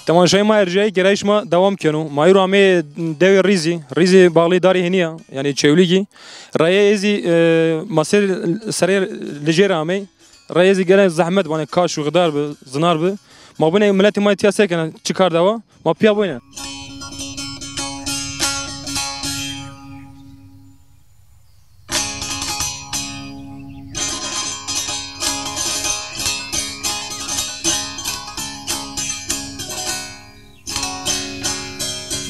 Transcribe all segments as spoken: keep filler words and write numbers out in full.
Temaşayê ma erjayî, gerayîş ma dewam keno. Ma îro amê dewê Rîzî. Rîzî baxlî darî hênî ya, yanî Çewlîgî. Reyê ê zî, e, ma ser serê licê ra amey. Reyê ê zî gene zehmet, vanê kaş û xidar bi, zinar bi. Ma bûne miletê ma tiya se kena, çi kar dewa? Ma pîya bûne.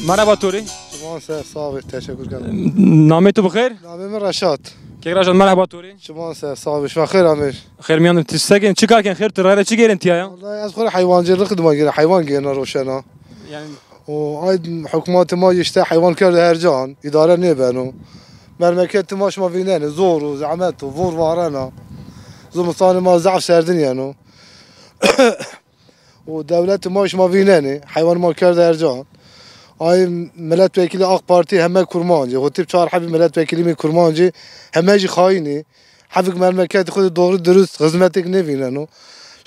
Merheba to rê. Şima ser, sağ ol, teşekkür ederim. Namê to bi xêr? Namê mi Reşat. Kek Reşat, merheba to rê. Şima ser, sağ ol, şima xêr amê. Xêr mîyan de, ti se kên, çi kar kên, xêr, ti rayra çi gêrên tiya ya? Vallahi ez xo rê heywancılık dima gêrên, heywan gêrena roşena. Yanî O ay hukmatê ma işte heywan kerde her can, îdare nêbeno. Memleketê ma şima vînenê, zor o, zehmet o, vor varena. Zimistanê ma zaf serdin yeno. O dewletê ma şima vînenê, heywan ma kerde her can. Ay milletvekili AK Parti heme kurmancî, o tip çar hebî milletvekili mi kurmancî, heme jî xayînî. Hevik memleketê xo de doğru dürüst xizmetek nêvîneno.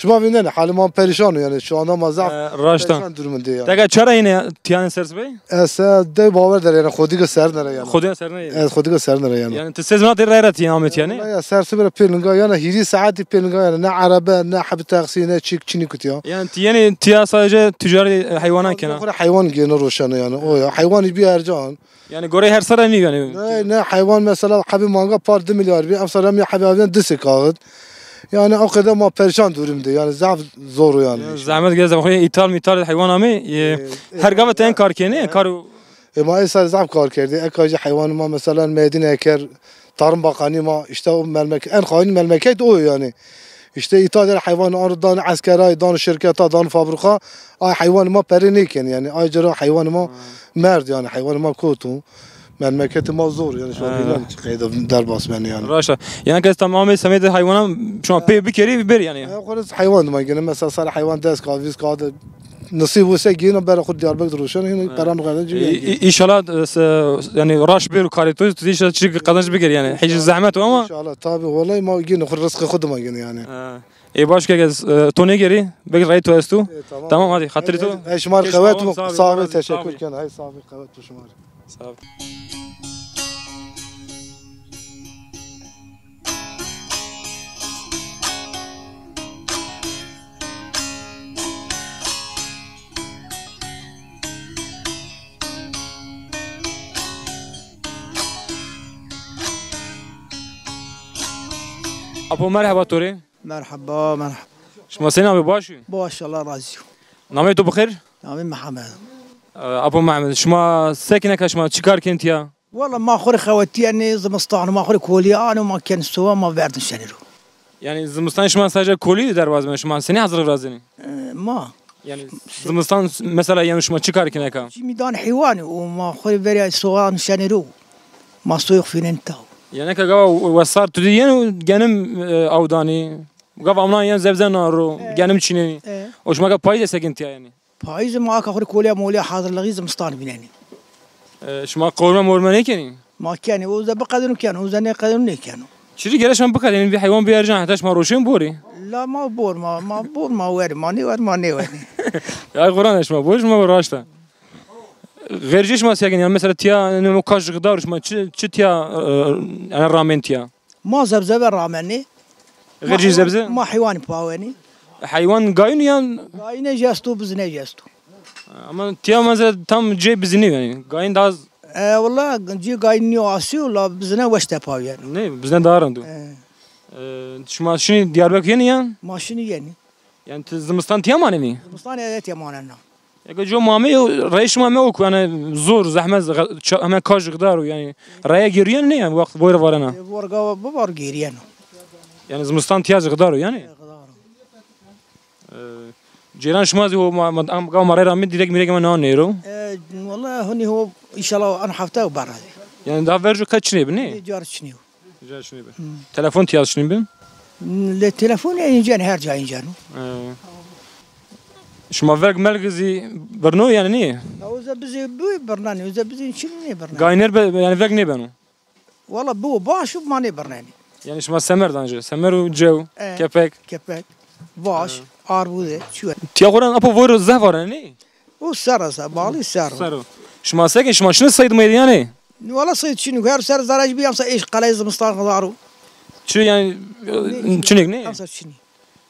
Şima vînenê, halê ma perîşan o yanî. Şu anda ma zaf E, raşt a. Perîşan durumundê yanî. Dega çara yine tiyanê ser sibey? Ez se de bawer der yanî, Xwedî ke ser nere yanî. Xwedî ser nere. Ez Xwedî ke ser nere yanî. Yanî ti sê zimna tê rayra tiyan amê tiyanê? Ya ser sibey pêlinga yanî, hîrî saetî pêlinga yanî, ne erebe, ne hebî taksî, ne çîk, çinî kutiya. Yanî ti yenî tiya sadece ticarê heywanan kena? Xo rê heywan gêrena roşena yanî, o ya. Heywanî bî her can. Yanî goreyê her serre nîyo yanî. Ne, ne, heywan mesela hebî manga par di milyar bî, emsal em ya hebî avîyen di sê kaxit. Yanî o qede ma perîşan durum de, yanî zaf zor o yanî. Yanî zehmet geze, bak, îthal mîthal heywan amê, e, E, her gava te en kar kenê, e, kar. E, ma ê serre zaf kar kerdî. Eka jî heywan ma mesela Medîne eker, Tarım Bakanî ma, işte o memleket, en xayîn memleket o yanî. İşte îta der heywan anî dan eskeray, dan şirketa, dan fabrika, ay heywan ma pere nêken yanî. Ay cira heywan ma merd yanî, heywan ma koto. Memleketê ma zor yanî, şu an bilmem çi qeyde derbas ben yanî. Raşt a. Yanî kes tamamê semedê heywanan şu an pê bikerî bir yanî. Ya, xo rê heywan dima gene, mesela sar heywan des ka, vîst ka de Nisîb û se gêno bera xo Diyarbekir roşeno, hîno peran xo de cî. Înşallah, e, se, yanî raşt bêro karê to, tu înşallah çi qazanç bikerî yanî. Hîç zehmet o ama. Înşallah, tabi, wellahî ma gêno xo, rizqê xo dima gêno yanî. Ha. Ê, baş ke, e, to nêgerî, belkî rey to esto. E, tamam. Tamam, hadi, xatirê to. Ey, şima rê qewet, sağ ol, teşekkür keno. Ey, sağ ol, qewet şima rê. Sağ ol. Apo, merheba to rê. Merheba, merheba. Şima senî, abi, baş û? Baş, Allah razî. Namê to bixêr? Namê Mihemed. E, Apo Mihemed, şima se kenê ke, şima çi kar kenê tiya? Wela ma xo rê xewetîyenê, zimistan ma xo rê kolî anê, ma kenê sowa, ma verdin şenê ro. Yanî zimistan şima sadece kolî derbaz benê, şima senî hazir virazenê? E, ma. Yanî zimistan mesela, yanî şima çi kar kenê ka? Çîmî dan heywanî û ma xo rê verî sowan şenê ro. Ma soyê xo fînenê taw. Yanî ke gava wesar tu dî yeno genim, e, awdanî. Gava amnan yeno zebze nan ro, e, genim çînenî. E. O şima ke payîz de se kenê tiya yanî? Payîzî ma aka xo rê kolîya molîya hazirlixî zimistan vînenî. E, şima qorme morme nêkenî? Ma kenî, uza biqedîno keno, uza nêqedîno nêkeno. Çirî gere şima biqedînî, vî heywan bî ercan, heta şima roşên borî? La ma bor ma, ma bor ma werî, ma nêwer, ma nêwerî. Ya Quran, şima bor, şima bor, raşt a. Xercê şima se kenî, yanî mesela tiya nemo kaş xidar şima çi, çi tiya, e, yanî ramên tiya? Ma zebzebe ramenê. Xercî zebze? Ma heywanî pawenî. Heywan gayîn yan? Gayîne jî esto, bizine jî esto. Ama tiya mesela tam cê bizinî yanî. Gayîn daha z- E, wela cê gayîn nîyo asî yo, la bizine weş tepawîyeno. Ne, bizine daha rind o. E. E, şima şinî Diyarbekir yenî yan? Ma şinî yenî. Yanî ti zimistan tiya manenî? Zimistan ez tiya manena. Eke co ma amê, reyê şima me o ku, yanî zor, zehmet, heme kaj xidar o, yanî reye gêrîyen nê yanî, wext voyre varena? E, vor gava bivar gêrîyeno. Yanî zimistan tiya zî xidar o yanî? E, xidar o. E, cêran şima zî ho ma, ma, am, gava ma rey ra amê, dîrek mîrek ma na nêro? E, wela honî ho, înşallah an hefte o berra. Yanî daha verco qet çinê bi nê? Ê car çinê o. Güzel şinî bi. Hı. Telefon tiya şinî bi? Le telefon ya, încan, her ca încan o. Ee. Şima verg melg zî birno yanî nî? Ya uza bizî bu birnanî, uza bizî çinî nê birnanî. Gayner be, yanî verg nêbeno? Wela bu baş û ma nêbirnenî. Yanî şima semer dan ci, semer û cew, e, kepek. Kepek, baş, e, arbude, çuwe. Tiya xo ra apo voyro zehf varena nî? O serre ser, bağlı serre. Serre. Şima sekin, şima şini seyd meydî yanî? Wala seyd çinî, her serre zerre jî bî, emser êş qeleyê zimistan xizaro. Çi yanî, çinik ne? Emser çinî.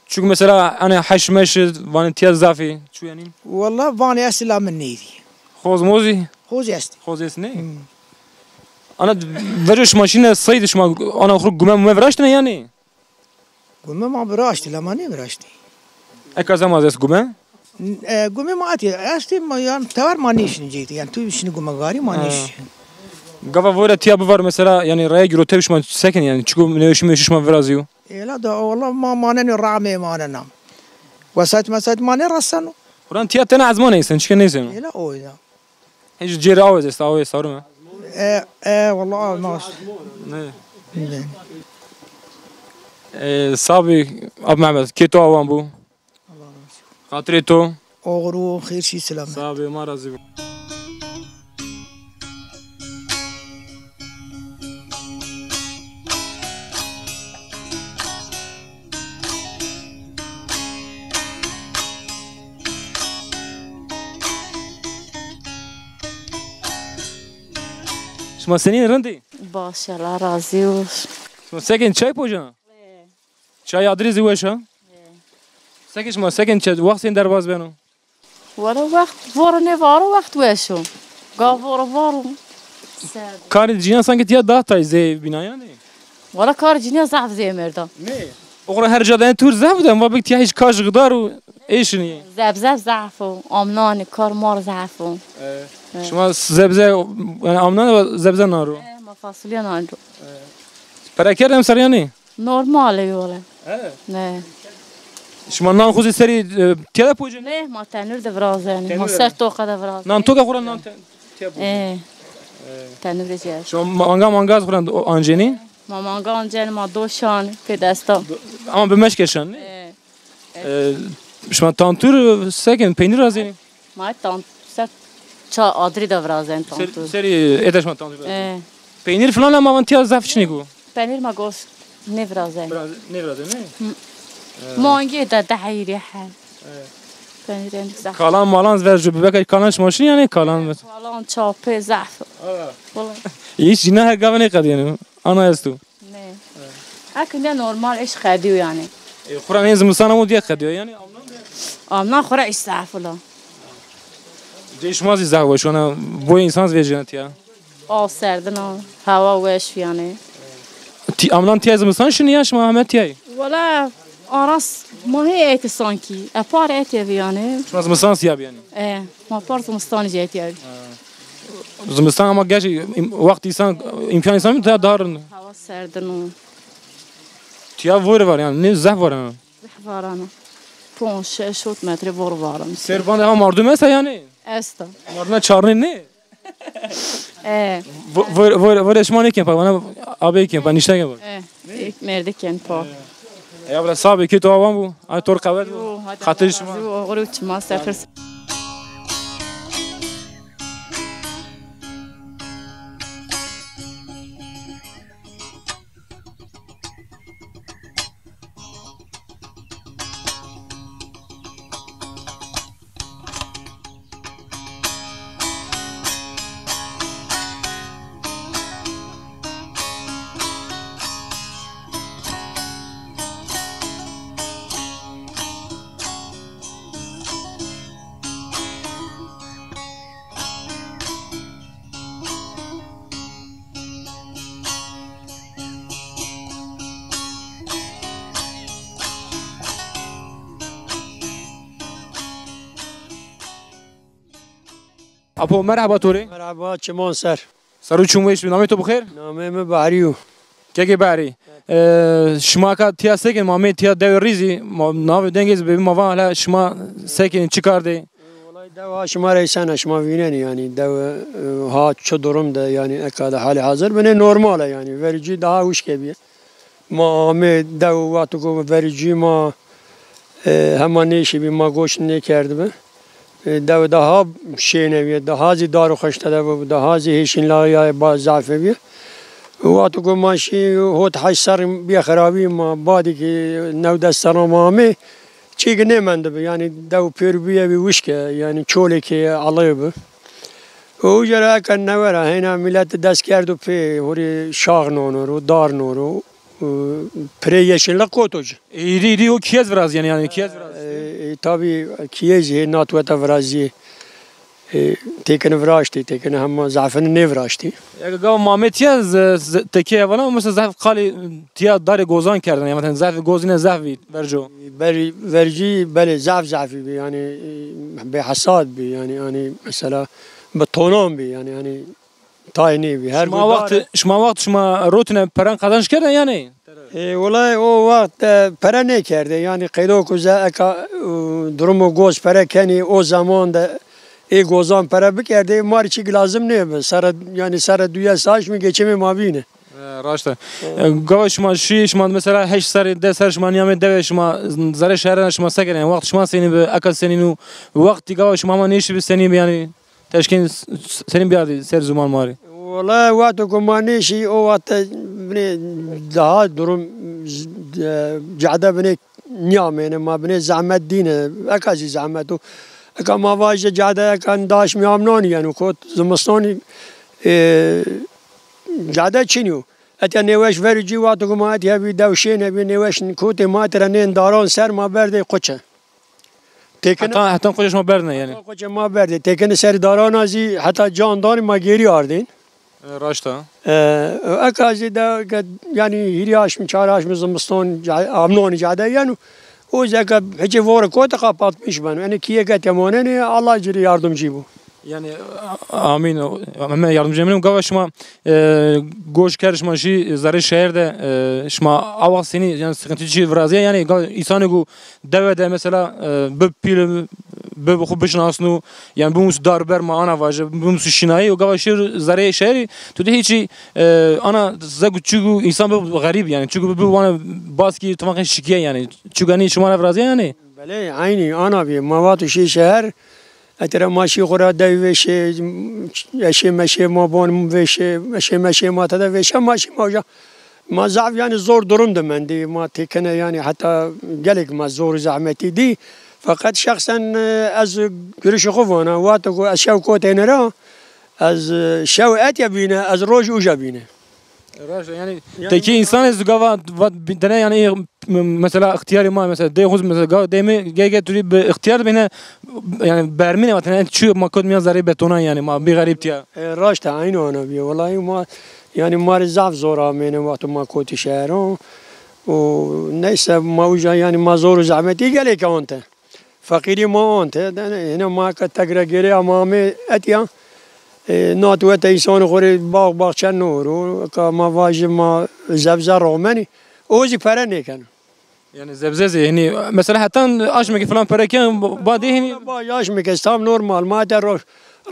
Çünkü mesela hani heş meş vanê tiya zafî, çi yanî? Wala vanê estî la mi nêdî. Xoz mozî? Xoz estî. Xoz estî ne? Hmm. Ana vejo şima şine seyd şima ana xur gume mume viraştine yanî? Gume ma viraştî, la ma nêviraştî. Eka zema ez est gume? E, gume ma etî, estî ma, yanî tever ma nêşinî cêtî. Yanî tu şinî gumegarî ma nêşinî. Gava vore tiya bivar mesela, yanî raya girotev şima sekin yanî, çiko nêweşî meşî şima virazîyo? Ela da, wala ma manenî ramê manena. Wesayt mesayt ma nêreseno. Xuran tiya tena ezma neysen, çike neysen. Ela oy da. Hiç cêrê awe zesta, awe sarime. E, e, wala awe ma. Ne? Ne. E, sabî, Ab Mehmet, kê to awan bu. Xatirê to. Oxir û xêr şî, selamet. Sabî, ma razî bo. Şima senîn, rind î? Baş, Allah razî olsun. Şima sekin çay pocena? Çay adrî zî weş a? Sekin şima, sekin çay, wext sên derbaz beno? Wala wext voro nêvaro wext weş o. Ga voro varo. Karê cinîyan sanki tiya daha tay zê bîna yanî? Wala karê cinîyan zaf zê merda. Ne? Oxra her ca de tur zaf de, ma bik tiya hiç kaş gidar û êşinî. Zebze zaf o, amnanê kar mar zaf o. E, şima zebze, yanî amnan zebze naro? E, ma fasulye naro. Pere kerd emser yanî? Normal e wele. He. Ne. Şima nan xo zî serî, e, tiya de pocê? Ne, ma tenûr de virazenî. Ma ser toqa de virazenî. Nan toqa xo ra nan te-, tiya pocê. E. Tenûr de cî. Şima manga manga xo ra ancenî? Ma manga ancenî, ma doşan pê desta. Ama bi meşke şan ne? E. E, şima tantûr sekin, peynîr razenî? Ma tan-, ser ça adrî de virazenî tantûr. Serî êde şima tantûr razenî. E. Peynîr filan ama van tiya zaf çinîk o. Peynîr ma gos nêvirazenî. Biraz nêvirazenî, ne? Hı. E. Mangê de dehîrî he. E. Peynîr endik zaf. Kalan malan ver ju bibeka kalan şima şin yanî kalan ver. Kalan çapê zaf. Ala. Wala. Hiç cîna her gave nêqedîyeno. Ana esto. Ne. Eke ne normal eş qedîyo yanî. E, xura nê zimistan amo diye qedîyo yanî. Amnan xura estağfurullah. Cê şima zî zaf weş, ona boy insan zî vejîna tiya. Aw serdin a, hewa weş yanî. Ti, amnan tiya zimistan şinî ya şima heme tiyayî? Wala aras ma hê etî sanki. Epar etî evi yanî. Şima zimistan siya bi yanî? E, ma par zimistan jî etî evi. Zimistan ama gerçi im-, wext insan, îmkan insan daha, daha rind. Hewa serdin o. Tiya vore var yanî, ne zaf var yanî. Zaf var ana. Ponc, şeş, hot metre vore var ana. Ser bande ha mardum esta yanî? Esta. Mardum çarnê ne? E. Vo-, vore, vore, vore şima nêken pa, bana abi ken pa, nişte ken pa. E. Ek merde ken pa. E, abla sabi ki to awan bu. Ay tor qewet bu. Xatir şima. Oxir û çima sefir. Apo, merheba to rê. Merheba, çiman ser. Ser û çim weş bi. Namê to bixêr? Namê mi Behrî yo. Kekê Behrî. E, şima ka tiya sekin, ma mê tiya dewê rîzî, ma navê dengê zî bêbî, ma va hele şima sekin, çi kar dê? Wellahî dew ha şima reysen e, şima vînenî yanî dew, e, ha çi durum de yanî eka de halê hazir binê normal e yanî. Verî cî daha wişke bîye. Ma amê dew wexto ku verî cî ma, e, hema nêşîbî, ma goş nêkerdibî. E, dew daha şêne bîye, daha zî dar û xeşte de bû, daha zî hêşîn laxîyayê ba zafê bîye. Wexto ku ma şî hot heşt serrî bîye xirabî, ma badî ki new des serran ma amê, çîk nêmendibi. Yanî dew pêr bîye bî wişke, yanî çolêkê aleyê bi. Û uca ra eke newe ra heyna milet dest kerdo pê, hurê şax nano ro, dar no ro, û pirê yeşillik koto ci. Hîrî hîrî o kiyez virazîyen yanî, kiyez virazîyen. E, e, tabî kiyez hê nat weta virazîyê. E, têkini viraştî, têkini hema zafini nêviraştî. Eke gava ma amê tiya z-, z-, tekê hevala, mesela zaf qalî tiya darê gozan kerdin, ya mesela zaf gozîne zaf bî verco. Ber-, vercî belê zaf zafî bî, yanî, e, bêhesad bî, yanî, yanî mesela bi tonan bî, yanî, yanî tayê nêbî. Her şima wext, şima wext şima rotine peran qazanç kerdin yanî? E, wulay o wext de pere nêkerdê. Yanî qeydo ku ze eka, e, durumo goz pere kenî, o zeman de ê gozan pere bikerdê, ma rê çîk lazim nêbi. Serre, yanî serre duye saç mi geçimê ma bîne. E, raşt e. E, gava şima şî, şima mesela heşt serrî, des serrî şima nîyamê dewe, şima zerê şehre şima se kenê? Yanî wext şima senî bi, eka senî nû, wextî gava şima hema nêşîbi senî bi yanî? Teşkên s-, s-, senî biyardî ser ziman ma rê? Wela wexto ku ma nêşî, o wext de binê daha durum z-, e, cade binê nîyamêne, ma binê zehmet dîne, eka zî zehmet o. Eka ma vajî cade eka daşmî amnanî yeno, kot zimistanî, e, cade çinî yo. Etya nêweş verî cî, wexto ku ma etya bî dew şêne bî, nêweş kotê ma tira nên daran ser ma berdê quçe. Têkine heta, heta qoca şima berdine yanî? Heta qoca ma berdê. Têkine serî darana zî heta can danî ma gêrî ardên. E, raşt a. E, eka zî de ke-, yanî hîrî aşmî, çar aşmî zimistan ca-, amnanî cade yeno. O zî eke hecê vore kote kapatmiş beno. Yanî kîye ke temonenê, Allah ci rê yardimcî bo. Yanî, a-, amîn. Heme yardimcî emîn. Gava şima, e, goş kerd şima şî zerê şehir de, e, şima awa senî, yanî sıkıntı çi virazîye, yanî ga-, însanê ku dewe de mesela, e, bi pîl, bi xwu bişinasno, yanî bimusu dar ber ma ana vaje, bimusu şînayî, û gava şêr zerê şehrî, tu de hîçî, e, ana ze ku çîku însan bi xerîb yanî, çîku bi, bi wane baskî tifaqê şikîye yanî, çîku enî şima ra virazîye yanî? Belê, eynî ana bî. Ma vato şî şeher, etira ma şî xwu ra dew vêşê, eşê meşê ma bon vêşê, eşê meşê ma tede vêşe, ma şî ma uca. Ma zaf yanî zor durum de mendî. Ma têkine yanî heta gelek ma zor û zehmetî dî. Feqet şexsen, e, ez girişê xwu vana. Wexto ku ez şew kotêne ra, ez, e, şew etya bîne, ez roj uca bîne. Raşt, yanî, yanî tekî însanê zî gava va-, dene yanî, m-, mesela îxtîyarê ma, mesela dê xwu mesela gava dê mi ge ge tu rê bi îxtîyar bîne, yanî bermîne vatene, çi ma kot mîyan zerê betonan yanî, ma bî xerîb tiya. E, raşt a, eynî ana bîye. Wellahî ma, yanî ma rê zaf zor amêne wexto ma kotî şehero. Û neyse ma uca yanî ma zor û zehmetî gelek ante. Feqîrî ma ante, de hêna ma ke teg ra gêrê ama amê etya, e, nat wete însanê xo rê bax baxçe noro, ka ma vajî ma zebze ramenî, o zî pere nêkeno. Yanî zebze zî, hinî, mesela hetan aşmeke filan pere ken, ba-, badê hinî. Ba, aşmeke tam normal, ma te ro-,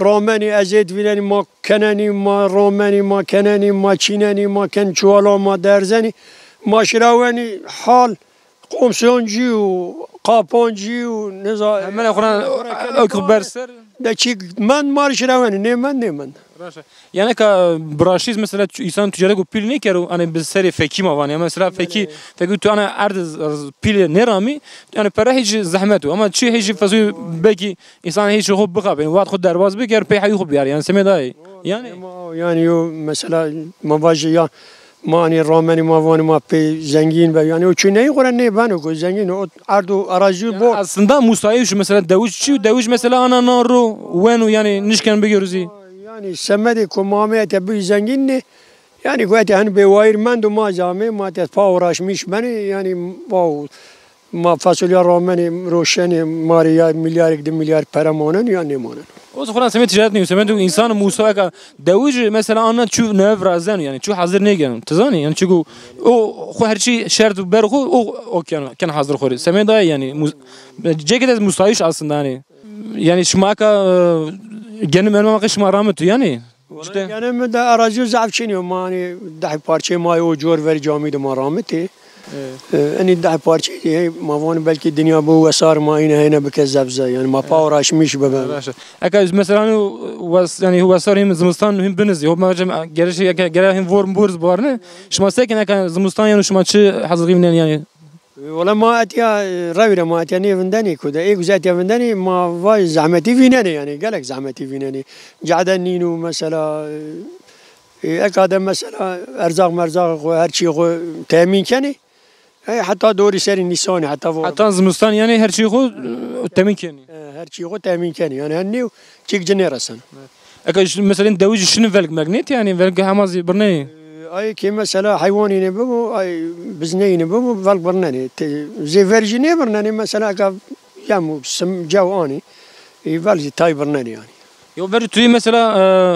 ramenî, ezêt vînenî, ma kenenî, ma ramenî, ma kenenî, ma çînenî, ma ken çuwala, ma derzenî, ma şirawenî hal, Komsiyoncu, kapancı, neza. Hemen xura ök ber ser. De çî mend mar şirewenî, nêmend, nêmend. Raşt. Yanî ka biraştî mesela tu-, însan ticaret ku pîl nêkero, hani bi serê fekî ma vanê. Mesela fekî, belê, fekî tu ana erd z-, z-, pîlê nêramî, yanî pere hîç zehmet o. Ama çi hîç fazla belkî însan hîç xo bixapê, wad xo derbaz biker, pey heyî xo biyar. Yanî semê dayê. Yanî. Yanî yo mesela ma vajî ya Ma anî ramenî ma vanî ma pê zengîn be. Yanî o çî ney xo ra nêbeno ku zengîn o erd û arazî bol. Aslında musayîş mesela dewij çi? Dewij mesela ana na ro weno yanî nişken bigêro zî. Yanî semedê ku ma amê ete bî zengîn nê. Yanî ku ete hen bêwayîr mendo ma zî amê ma ete pa uğraşmış benê. Yanî wow. Ma fasulya ramenê, roşenê, ma rê ya milyarêk, di milyar pere moneno ya nêmoneno. O xo ra semê ticaret nîyo, semê tu însan musa eka dewij mesela ana çu newe virazeno, yanî çu hazir nêgeno. Ti zanî? Yanî çiku o xo her çî şert ber xo, o, o keno, ken hazir xo rê. Semê dayê yanî mus-, cêke de musayîş aslında yanî. Yanî şima eka, e, genim elma eka şima ramito yanî. Wela îşte. Yanî mi de arazî zaf çin yo, ma hanî deh parçeyê ma yê o cor verî camî de ma ramitê. Evet. E, enî deh parçeyê ma vanî belkî dinya bo wesar ma îne heyne bike zebze. Yanî ma pa uğraşmış bibe. Raşt. Eka mesela hanî wes-, yanî wesar hîn zimistan hîn binizî. Ho ma gerek, eke gere hîn vor buriz barne. Şima se kenê eka zimistan yanî şima çi hazirlî vînenî yanî? Wela ma etiya, e, rewî ra ma etiya nêvindenê ku de. Ê ku zî etiya vindenê ma vay zehmetî vînenê yanî. Gelek zehmetî vînenê. Cade nîno mesela, e, e, eka de mesela erzaq merzaxê xo, her çî xo temîn kenê. E, heta dorî serê nîsanî, heta vo. Heta zimistan yanî her çî xo, e, temîn kenî. E, her çî xo temîn kenî. Yanî hen nêw çîk ci nêreseno. Eka ş-, mesela dewijî şinî velg melg nêtî yanî velg hema zî birnenî? E, ay ki mesela heywanîne bibo, ay bizneyîne bibo, velg birnenê. Te, zê verî jî nêbirnenê, mesela eka yem û sim cew anî, e, velg zî tay birnenê yanî. Yo, verî tu yî mesela,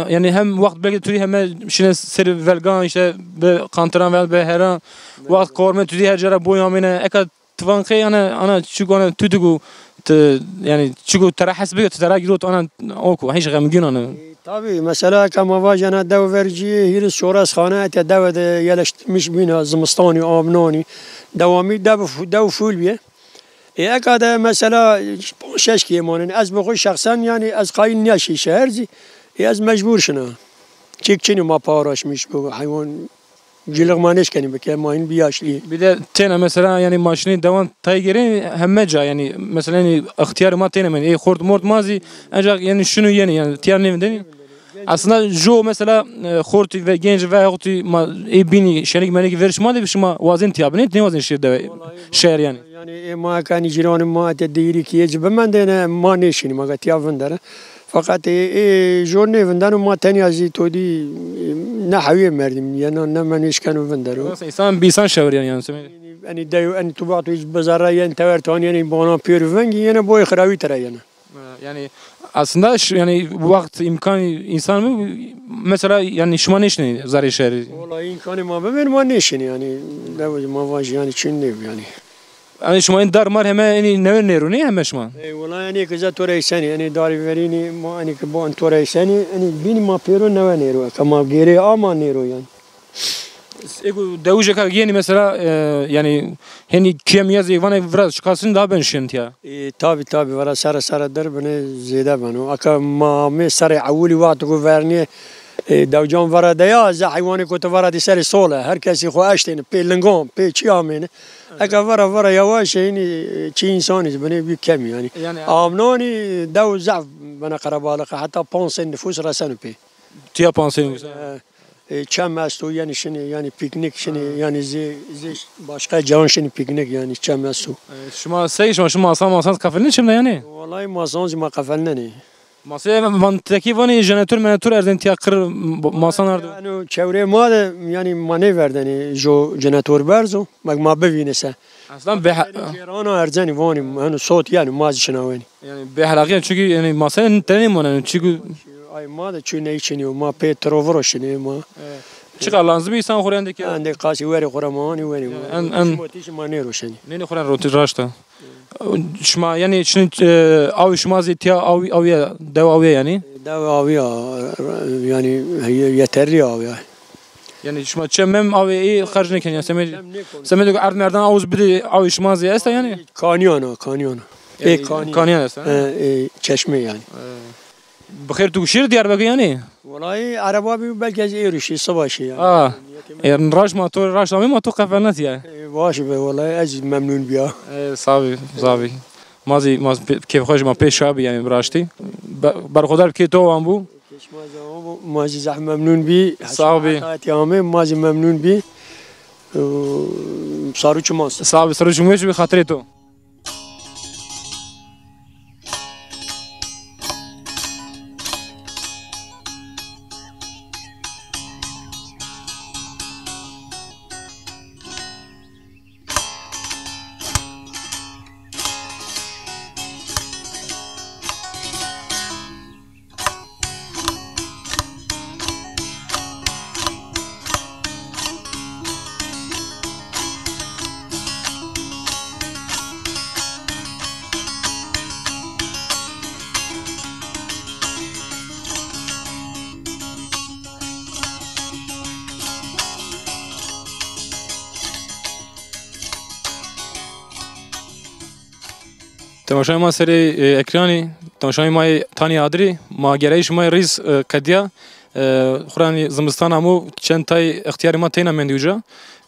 e, yanî hem wext belkî tu yî heme şine serê velgan, îşte bi qantiran ve bi heran, wext korme tu yî her cara boy amêne, eka ti van qey ana, ana çiku ana tu diku ti, yanî çiku tera hes bike, ti tera girot ana oku, hîç xemgîn ana. E, tabî, mesela eka ma vajena dew vercî hîris çores xane ete dewe de yerleştirmiş bîna, zimistanî, amnanî, dewamî dew, dew fûl bîye. E, eka de mesela panc şeş kî manin. Ez bi xo şexsen yanî ez qayîl nîya şî şeher zî. E, ez mecbur şina. Çîk çinî ma paraşmiş bi heywan. Cilix ma nêşkenî bike, ma hîn bi yaşlî. Bir de têne mesela yanî ma şinî dewan tay gêrê heme ca yanî mesela yanî ixtiyarê ma têne men. Ê xort mort ma zî ancak yanî şinû yenî yanî tîya nêvindenî. Aslında jo mesela, e, xortî ve genc ve xortî ma ê bînî şenik menik ver şima de şima wazên tîya binê, nêwazên şîr de şeher yanî. Yanî ê ma kanî cîranê ma ete deyîrî kî ê ci bimendêne ma nêşinî ma tîya vindere. Feqet ê, ê jor nêvindeno ma tenya zî to dî, e, ne hewîye merdîm yena ne menîş keno vindero. Nasıl insan bir insan şevir yani, yani. Enî dew, enî tu baxto hîç bizarre yen tewer tanî yenî bona pêro vengî yene boyê xirawî tira yena. Ha, yani aslında şu, yani bu waqt imkanî insan mı mesela yani şima nêşinî zarê şehrî? Wala imkanî ma bibên ma nêşinî yani. Dew ma vaj yani çin nêb yani. Yanî şima in dar mar heme enî newe nêro nê heme şima? Ey wela enî ki ze to reysenî, enî darî verînî ma enî ki bo to reysenî, enî bînî ma pêro newe nêro. Eka ma gêrê a ma nêro yanî. Ê ku dewij eka yenî mesela, e, yanî henî kêm ya zî vanê viraz şikasin daha ben şin tiya. E, tabî tabî vara sere sere der bine zêde beno. Eka ma amê serê ewilî wexto ku vernîye, e, dewcan vara de ya, ze heywanê ku ti vara dî serê sole. Her kesî xo eştêne, pê lingan, pê çî amêne. Eka vera vera yawaş e, hinî çi însanî zî binê bî kemî yanî. Yanî amnanî dew zaf bine qerebalix, heta panc sey nifûs reseno pê. Tiya panc sey nifûs. E, e, çem esto, yanî şinê, yanî pîknîk şinê, yanî zê, zê başqa can şinê pîknîk, yanî çem esto. E, şima sey, şima, şima masan, masan qefelnê çim de yanî? Wallahî masan zî ma qefelnenê. Masê van tekî vanî jenetor menetor erzên tiya qir, masan ardo. Eno çewrê ma de yanî ma nêverdenê jo jenetor berzo, mek ma bivîne se. Aslan beha- Cêrana erzenî vanî, eno sot yanî ma zî şinawenî. Yanî bêhelaqî yanî, çunkî yanî masê tenê moneno, çunkî ay ma de çu ney çinî yo, ma pê tiroviro şinê ma. Çiqa lazim însan xo rê endê ke. Endê qasî werê xo ra ma anî werê. En, en. Şima tîşî ma nêro şenî. Nênê xo rê rotî raşt a. Şima, yanî, şinî, e, awî şima zî tiya awî, awî ya, dew awî ya, yanî? Dew awî ya, yanî, ye-, yeterli awî ya. Yanî, şima çem mem awî ê xerc nêkenî, ya, semedê, semedê ku erd merdan awuz bidê awî şima zî esta, yanî? Kanîyan a, kanîyan a. Yanî, ê kanî. Kanîyan esta, ha? E, ê çeşme, yanî. E. Bi xêr tu şîr Diyarbekir yanî? Wellahî ereba bî, belkî ez êro şî, siba şî yanî. A, e, raşt ma to, raşt amê ma to qefelnetî ya. E, baş be, wellahî ez memnun bîya. E, sağ bî, sağ bî. Ma zî, ma zî pê-, kêfxweş, ma pê şa bî yanî bi raştî. Be-, berxudar bi kê to wan bû. Kê şima zî wan bû, ma zî zaf memnun bî. Sağ bî. Heta amê, ma zî memnun bî. E, sar û çiman. Sağ bî, sar û çiman bî, xatirê to. Temaşayê ma serê, e, ekranî, temaşayê ma yê Tanî Adirî, ma gereyî şima yê rîz, e, qedîya. E, xuranî zimistan amo, çend tay extîyarê ma teyna mendî uca.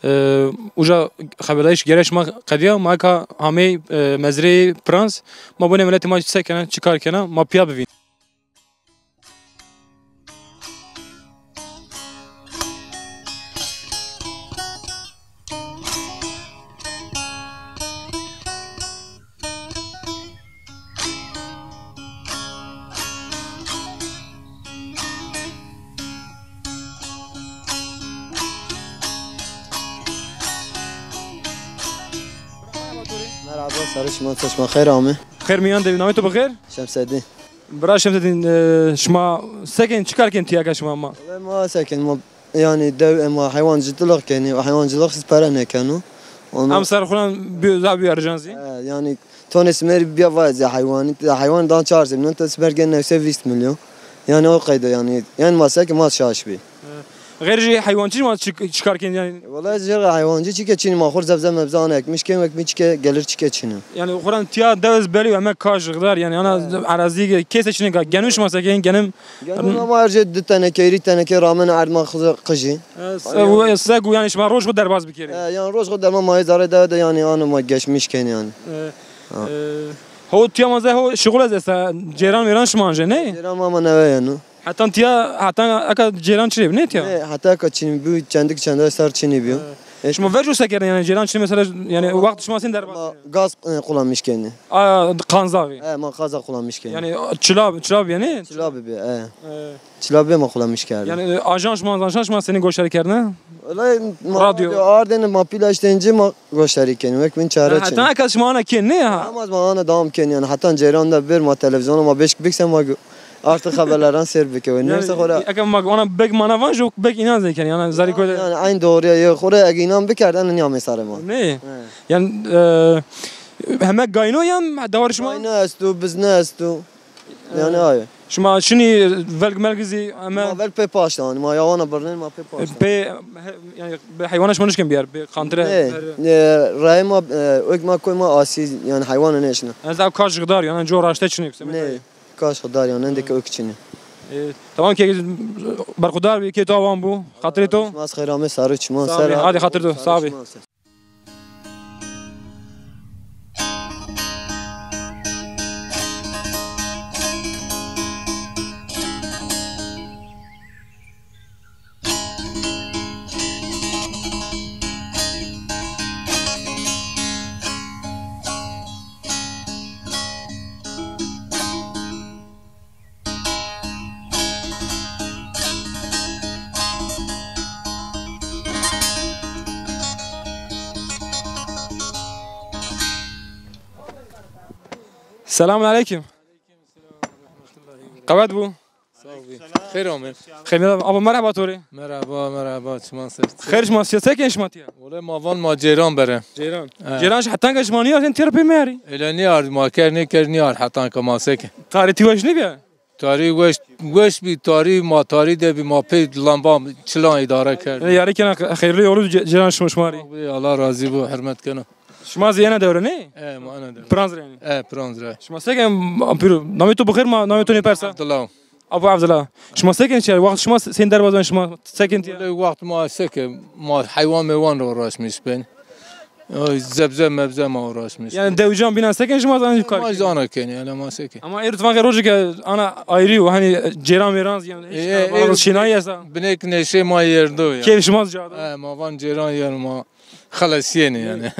E, uca xeberdayîş gere şima qedîya, ma eka hamey, e, mezreyê Pirans, ma bonê miletê ma se kena, çi kar kena, ma pîya bivîn. Merhaba, serê şima, çeşma xeyr ame. Xeyr mîyan de, namê to bi xeyr? Şemsedîn. Bira Şemsedîn, e, şima se kên, çi kar kên tîya ke şima ma? Wele ma se kên, ma, yanî, dew, e, ma heywancılık kenî, heywancılık siz pere nêkeno. Ondan Em ser xo ra bi-, za bî ercan zî? E, yanî, tonê simerî bîya vay zî heywanî, heywan dan çar zî milyon, to simer gen newse vîst milyon. Yanî o qeyde yanî. Yanî ma se kên ma şaş bî. Xeyr jî heywançî ma çi, çi kar kên yanî? Wele jêr heywancî çike çinî ma xur zebze mebze ana ekmiş kên wek mi çike gelir çike çinî. Yanî xo ra tîya dew ez belî eme kaş xidar yanî ana erazî kese çinî ka genim şima se kên genim. Genim ama her şey di teneke, iri teneke ramen erd ma xizir qijî. E, se-, se-, yanî şima roj xo derbaz bikerî. E, yanî roj xo derman ma zare dewe de yanî ano ma geçmiş kên yanî. E, Ha. e, ho tîya ma ze ho şixul ez esta cêran mêran şima anje ne? Cêran ma ma newe yeno. Hetan tiya, hetan eka cêran çinê bi, ne tiya? Ne, heta eka çinî bî, çendik çende ser çinî bî. E, şima verco se kerdin yanî cêran çinî mesela yanî wext şima sên derbas? Ma gaz, e, kullanmış kenî. A, qanzaxî. E, ma qaza kullanmış kenî. Yanî çila, çila bî yanî? Çila bî bî, e. E. Çila bî ma kullanmış kerdin. Yanî, e, ajan şima, ajan şima senî goşdarî kerdine? Wele ma radyo. Radyo ardêne ma pîla işte ince ma goşdarî kenî. Wek min çare çin. Hetan eka şima ana kên ne ha? Ama ma ana devam kenî yanî. Hetan cêran de bir ma televîzyona ma beşk bikse ma go- Artık haberlerden seyir bike. Yanî, neyse, xora. Eke ma ona bek mana van, jo bek inan zeken. Yanî, zarî koyde. Yanî, aynı doğruya, ya, xora ege inan bikerden, niya mesare ma. Ne? He. Yanî, e, heme gayno yan, dawar şima? Gayno estu, bizne estu. Yanî, e, ay. Şima şinî velg melg zî, heme. Ma velg pê paşta, yanî, ma yawana birnen, ma pê paşta. Pê, he, yanî, be heywana şima nişken biyar, be kantre. Ne, her ne, ray ma, e, ök ma koy ma asi, yanî, heywana neşina. Ez ev kaş gidar, yanî, co raşte çinî yüksek. Ne. Kaş xo dar yanî, endê ke o kiçîne. E, tamam ke berxudar bî, kê to awan bû. Xatirê to. Mas xeyr ame, sarı çiman. Sağ ol, ser. Hadi xatir to, sağ ol. Selamun aleyküm. Qewet bû. Sağ ol. Xeyr ame. Xeyr, abo merhaba to rê. Merhaba, merhaba, çiman ser. Xeyr şima, siya se kên şima tiya? Wele ma van ma cêran bere. Cêran. He. Cêran jî hetan ke şima nîyar, sen tîya rê pê meyarî. Ele nîyar, ma ker nêker nîyar hetan ke ma se kên. Tarî tî weş nêbîya? Tarî weş, weş bî, tarî ma tarî de bî, ma pê lamba çilan îdare kerd. Ele yarî kena xeyrlî olur ce-, cêran şima, şima rê. Abi, Allah razî bo, hurmet kena. Şima zî ena dewre ne? E, ma ena dewre. Pirans rê yanî. E, Pirans rê. Şima se kên, pîro, namê to bi xeyr ma, namê to nêpersa. Abdullah. Abu Abdullah. Şima se kên çi? Wext şima sên derbaz ben, şima se kên tiya? Wele wext ma se ke, ma heywan meywan ra uğraşmış ben. Oy, zebze mebze ma uğraşmış. Yanî dewcan bînan se kên şima zan kar? Ma zana kên, yanî ma se kên. Ama êro ti van ke rojê ke ana ayrî û hanî cêran mêran zî yanî, e, şînayî esta. Binek neşe ma yerdo ya. Keyf şima zî cada. E, ma van cêran yer ma. Xelasîyenî yanî.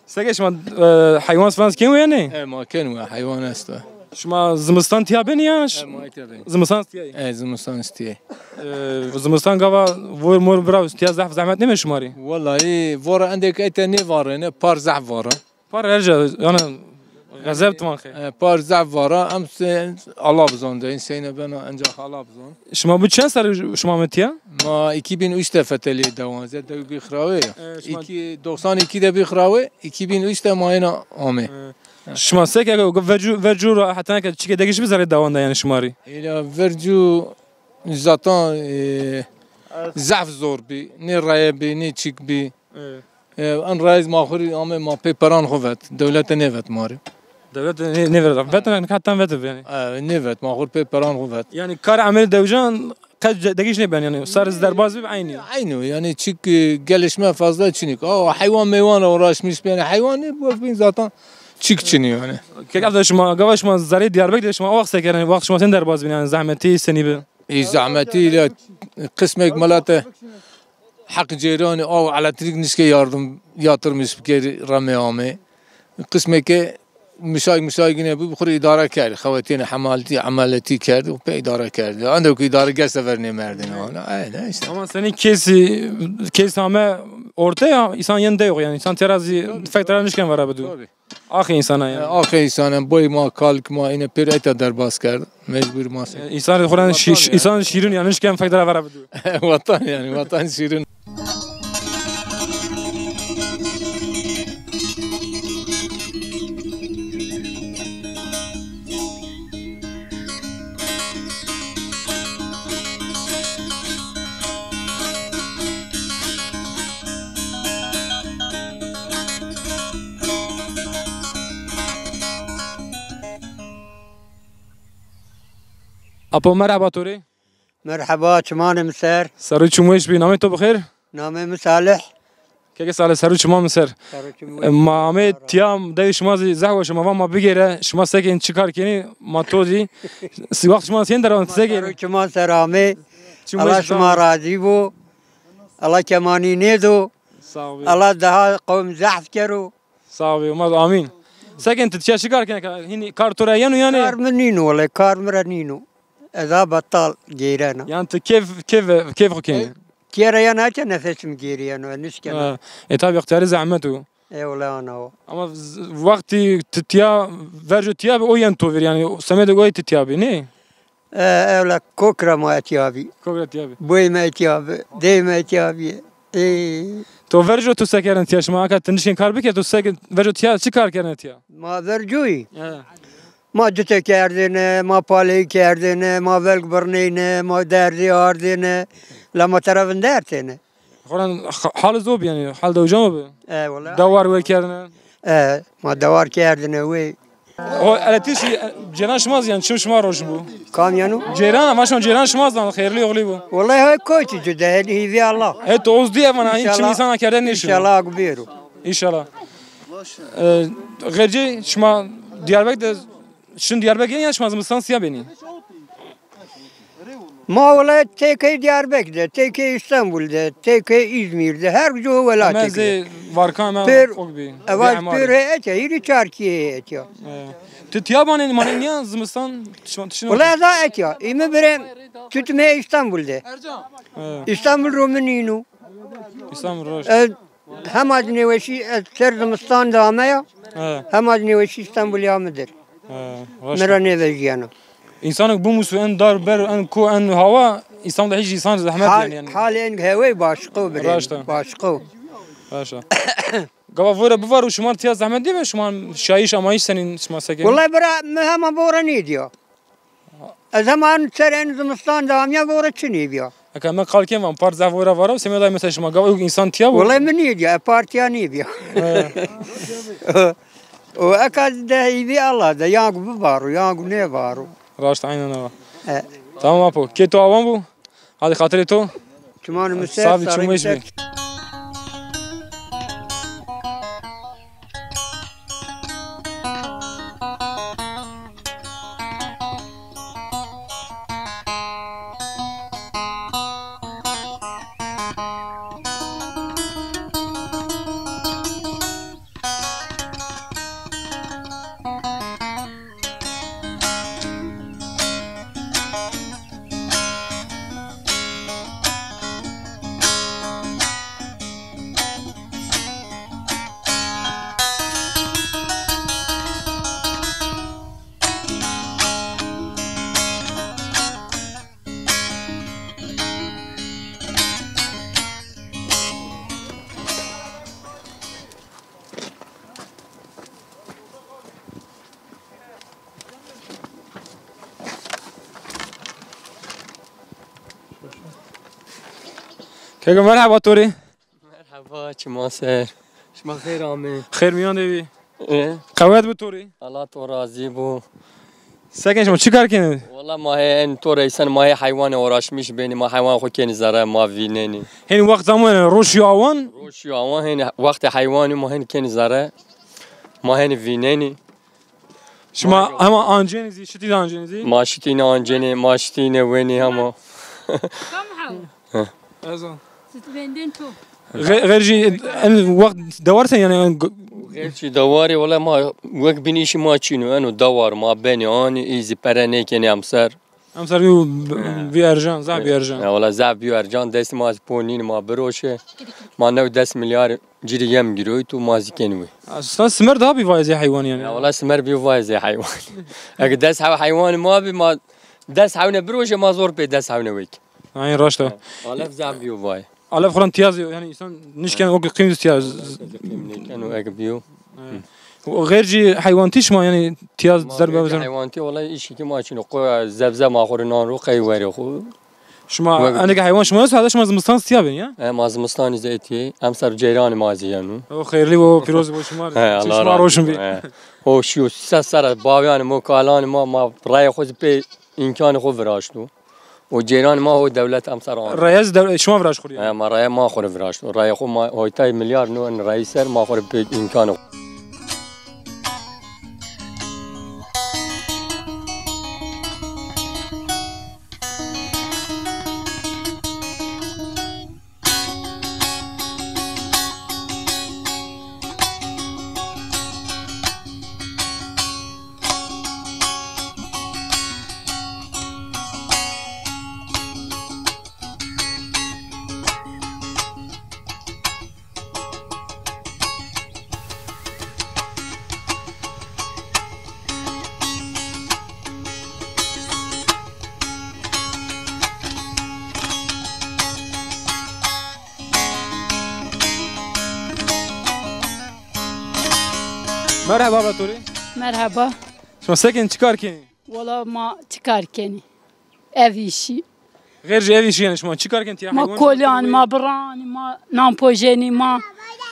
Seke şima, e, heywan falan kên we ya nê? E, ma kên we, heywan esto. Şima zimistan tiya benî ya? E, ma tiya benî. Zimistan tiya. E, zimistan tiya. E, zimistan gava vor mor bira tiya zehf zehmet nême şima rê? Wellahî, vora endek ete nêvarene, par zehf vara. Par erca, yanî, xezeb timan xe. E, par zehf vara, em se Allah bizon de, inseyne bena, ancak Allah bizon. Şima bu çend serr şima metiya? Ma iki bin üç de fetelî dewan, ze dew bî xirawe ya. E, şima iki, doksan iki de bî xirawe, iki bin üç de ma êna ame. E. Şima seke vercu, vercu ra heta ke çike degiş bi zerê dewan de yanî şima rî? Êla vercu zaten, e, zehf zor bî, nê raye bî, nê çik bî. E. E, en rayîz ma xwu rî ame ma pê peran xwu vet. Dewlete nêvet ma rê. Dewlete nê-, nêvet. Vet ne, heta vet yanî. E, nêvet, ma xwu rê pê peran xwu vet. Yanî kar emelî dewcan qet ce-, degiş nêben yanî. Sar zî derbaz bî eynî. Eynî yanî çik, e, gelişme fazla çinîk. Aa, heywan meywan uğraşmış yani heywan ne bu bin zaten çik çinî yani. Kek Evda şima, gava şima zerê Diyarbekir de şima o wext se kerdin, wext şima sen derbaz bin yanî zehmetî senî bi? Ê zehmetî ile qismek milete heq ceyranê aw elektrik nişke yardım yatırmış bikerî rame ame. Qismeke müsait müsait yine bu xur idare kerdi. Xewetîne hemaltî, emeletî kerdi. O pe idare kerdi. Ancak idare gelse ver ne merdine ona. Öyle işte. Ama senin kesi, kes ame ortaya, insan yen de yok yani. İnsan terazi fek tera nişken vera bidu. Tabii. Axê însana yanî. E, axê însana boy ma, kalk ma, îne pêr eta derbas kerd. Mecbur ma se. E, însan xo ra şî-, însan şîrin yanî, nişken fek dera vera bidu. Watan yanî, watan şîrin. Apo, merheba to rê. Merheba, çimanê mi ser. Ser û çim weş bî. Namê to bi xêr? Namê mi Salih. Keke Salih, ser û çiman mi ser. Ser û çim weş. E, ma amê tiya, dewê şima zî zehf weş o, ma va ma bigêre, şima sekên, çi kar kenî, ma to zî. Si-, wext şima sên der a, sekên. Ser û çiman ser amê. Çim weş bî. Allah şima razî bo. Allah kemanî nêdo. Sağ ol. Allah daha qewm zehf kero. Sağ ol, Umar, amîn. Sekên, ti tiya çi kar kenê? Hînî kar to ra yeno yanî? Kar mi nîno wele, kar mi ra nîno. Ez a betal geyrena. Yanî ti kêf, kêf, kêf xo kenî? Tiya ra yena ke nefes mi gêrîyeno, nişkena. Ha, e, tabî, extiyarî zehmet o. E, wele ana o. Ama z-, wextî ti tiya, verco tiya bi, o yen to vîr, yanî semedê o ti tiya bi, nê? E, ewla kok ra ma etîya bî. Kok ra tiya bî. Boyê ma etîya bî. Dey ma etîya bî. Ê. To verco to se kerdin tiya şima? Aka ti nişkên kar bike, to se ke-, verco tiya, çi kar kerdin tiya? Ma vercoyî. He. Ma cite kerdêne, ma paleyî kerdêne, ma velg birneyne, ma derdî ardêne. La ma tera vindertêne. Xora ha-, hal zor bî yanî, hal dewca mi bi? E, wela. Dewar wê kerdine. E, ma dewar kerdine wê. O elektrik şî, e, ceyran şima zî yanî, çim şima rojin bû? Kam yeno? Ceyran, ama şima ceyran şima zan, xeyrlî oxlî bû. Wela hay koçî cude, hêvî Allah. He, to oz dî ev ana, çim înşallah, însan kerde nêşo. Înşallah ag bêro. Înşallah. E, xercê şima Diyarbekir de, şin Diyarbekir ya şima zimistan tiya benî? Ma wele têkey Diyarbekir de, têkey Îstanbul de, têkey Îzmîr de, her cuho welatêk de. Eme zê Varkan, eme pêr, ok bî. Eva pêr hê etya, hîrî çar kîye hê etya. E. Ti tiya banê, manê niya zimistan, tişma, tişma. Wele ez a etya, îmi birê tutmê Îstanbul de. E. Îstanbul ro mi nîno. Îstanbul ro. Ez Hema zî nêweşî, ez ser zimistan de ameya. He. Hema zî nêweşî Îstanbulî ame dir. He, raşt. Mi ra nêvejîyeno. Însanek bimusû en dar ber, en ko, en hawa, Îstanbul de hîç însan zehmet. Hal, yanî, yanî. Halê en hewey başqo birê. Raşt a. Başqo. Raşt a. Gava vore bivaro, şima tiya zehmet nêbe, şima şayîş amayîş senîn, şima se kenî? Wele bira, mi hema vore nêdîya. Ez heman ser en zimistan de amîya, vore çinî bîya. Eka me qal kên van, part zaf vore varo, semedayê mesela şima gava însan tiya bo? Wele mi nêdîya, e, partiya nêbîya. He. O eka de hîvî Allah de, yangu bivaro, yangu nêvaro. Raşt, aynen ava. E. Tamam apo, kê to awan bû? Hadi xatirê to. Çimanê mi ser, sağ bî, çim weş bî. Keko, merheba to rê. Merheba, çima ser. Şima xeyr amê. Xeyr mîyan de bî. E? Qewet bi to rê. Allah to razî bo. Se kenê şima, çi kar kenê? Valla ma hê en to reysen ma hê heywanê uğraşmış bênî, ma heywan xo kenî zere, ma vînenî. Hên wext zamo, yanî roşî awan? Roşî awan, hên wextê heywanî ma hên kenî zere, ma hên vînenî. Şima hema ancenî zî, şitî de ancenî zî? Ma şitîne ancenî, ma şitîne wenî hema. Kam hew? Heh. Ez an. Zit venden to. Xê-, xêr jî en wext dewar sen yanî, en g- Xêr jî dewarê, wele ma wek bînî îşî ma çin o, eno dewar ma benî anî, î zî pere nêkenî emser. Emser bîyo b-, He. bîyo erjan, zaf bîyo erjan. Ya, wele zaf bîyo erjan, destî ma zî po nîn ma biroşe. Ma new des milyar ci rê yem gîroyî, tu ma zî kenî wê. Aslında simer daha bî vayê zê heywanî yanî. Ya, wele simer bîyo vayê zê heywanî. Eke des hew heywanî ma bî, ma des hewne biroşe, ma zor pê des hewne wek. Aynen, raşt a. Alef zaf bîyo vay. Alef xo ra tîya zî, yanî însan nişken o qîm zî tîya. Qîm nêkeno eke bîyo. Evet. O xêr jî heywantî şima yanî tîya zerbe zerbe. Heywantî wela îşî ki ma çin o. Qo zebze ma xo rê nan ro qey werê xo. Şima endî ke heywan şima esto, hede şima zimistan tîya bên ya? E, ma zimistanî zî etî. Emser ceyranê ma zî yeno. O xêrlî bo, pîroz bo şima rê. He, Allah razî bo. Şima roşin bî. He. O şîyo ses sere bavyanê ma, kalanê ma, ma rayê xo zî pê îmkanê xo viraşto. O ceyranê ma ho dewlet emser anî. Raya zî dew-, şima viraşt xo rê? He, ma raya ma xo rê viraşt. O raya xo ma hoytay milyar no en rayî ser ma xo rê bi îmkanê xo. Merheba be to rê. Merheba. Şima se kenî, çi kar kenî? Wela ma çi kar kenî? Ev îşî. Xêr jî ev îşî yanî şima çi kar kenî? Tîya heywan. Ma kolî anî, ma bira anî, ma nan pojenî, ma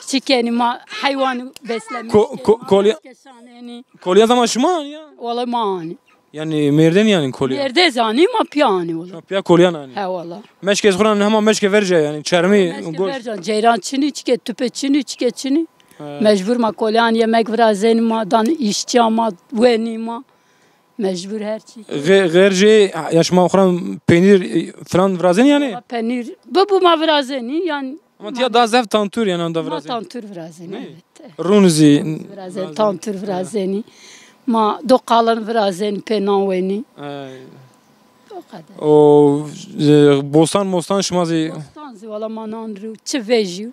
çi kenî, ma heywan beslemî. Ko-, ko-, kolî-, keşanenî. Kolîya zama şima anî ya? Wela ma anî. Yanî mêrdenî yanî kolîya? Mêrdê zî anî, ma pîya anî wela. Şima pîya kolîyan anî? He wela. Meşkê xo ra hema meşkê verca yanî, çermî, goşt. Meşkê verca, ceyran çinî, çike tupe çinî, çike çinî. He. Mecbur ma kolîyan yemek virazenî, ma dan îşçîya ma wenî ma. Mecbur her çî. Xê-, xêr jî, ya şima xo ra peynîr, e, filan virazenî yanî? Wela penîr. Bibo ma virazenî yanî. Ama tîya daha zaf tantur yanî anda virazenî. Ma tantur virazenî, evet. Rûn zî. Virazenî, tantur virazenî. Ma do qalin virazenî, pê nan wenî. Ay. O kadar. O, e, bostan mostan şima zî. Bostan zî wela ma nan rû, çi vejîyo.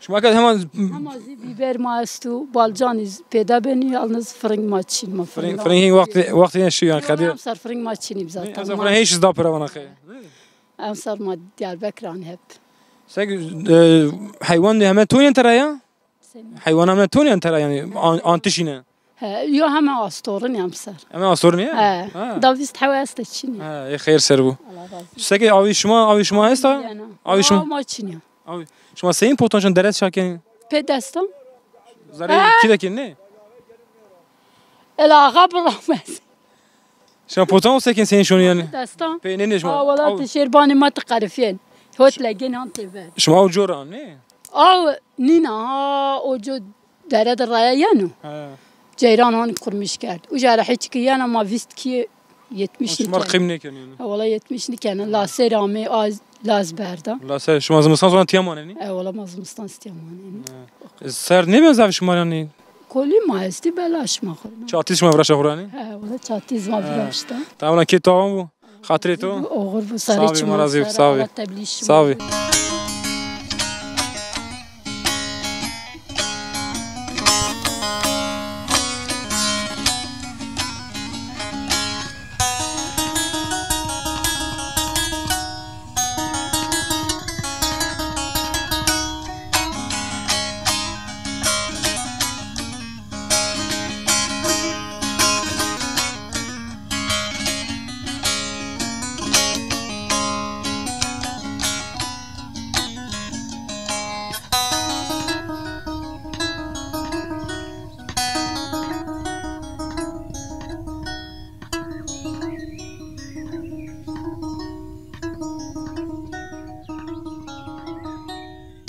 Şima ke heman. Hema zî bîber ma esto, balcanî zî peyda benî, yalnız firing ma çin, ma firing. Firing, firing hên wextê, wextê hên şîyo yanî, qedî. Emser firing ma çinî bi zaten. Emser firing hên şî zî da pira vana qey. Emser ma Diyarbekir anî hep. Sek, e, heywan de heme tonî tera ya? Heywan heme tonî tera yanî, an-, antişîne? He, yo heme astorin emser. Heme astorin ya? He. Ha. Da vîst hewe este çinî. Ha, ê xeyr ser bo. Allah razı olsun. Seke avî şima, avî şima esta? Avî şima. Ma çinî. Abi, şima seyîn potan şan dere çakenî? Pê destan. Zerê kî de kenî nê? Ela axa biramez. Şima potan o sekin seyîn şonî yanî? Destan. Pê nê nê şima? Aa, wela ti şêrbanî ma ti qerifîyen. Hot legên han têver. Şima o cor an nê? Aw nîna ha, o co dere de raya yeno. He. Ceyran han kurmiş kerd. Uca ra hiç ki yena ma vîst kî yetmiş nîken. Şima qîm nêken yanî? E, wela yetmiş nîken. Laser amê, az, laz berda. Laser, şima zimistan zona tîya manenî? E, wela ma zimistan tîya manenî. He. E, serd nêben zaf şima yanî? Kolî ma estî, bela şima xo. Çatî şima viraşa xo ra nî? He, wela çatî zî ma viraşta. Tamam, kê tawan bu. Xatirê to. Oxir bu, sarê çiman. Sağ ol, ma razî, sağ ol. Allah tebliğ şima. Sağ ol.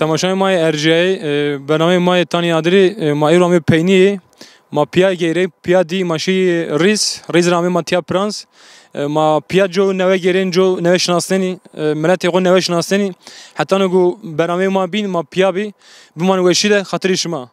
Temaşayê ma yê erjîyayê, e, bernameyê ma yê Tanî Adirî, e, ma êro amê peynîyê. Ma pîya geyrey, pîya dî ma şî Rîz, Rîz ra amê ma tîya Prans. E, ma pîya co newe geyrên, co newe şinasnenî, e, miletê xo newe şinasnenî. Hetano ku bernameyê ma bîn, ma pîya bî. Biman weşî de xatirê şima.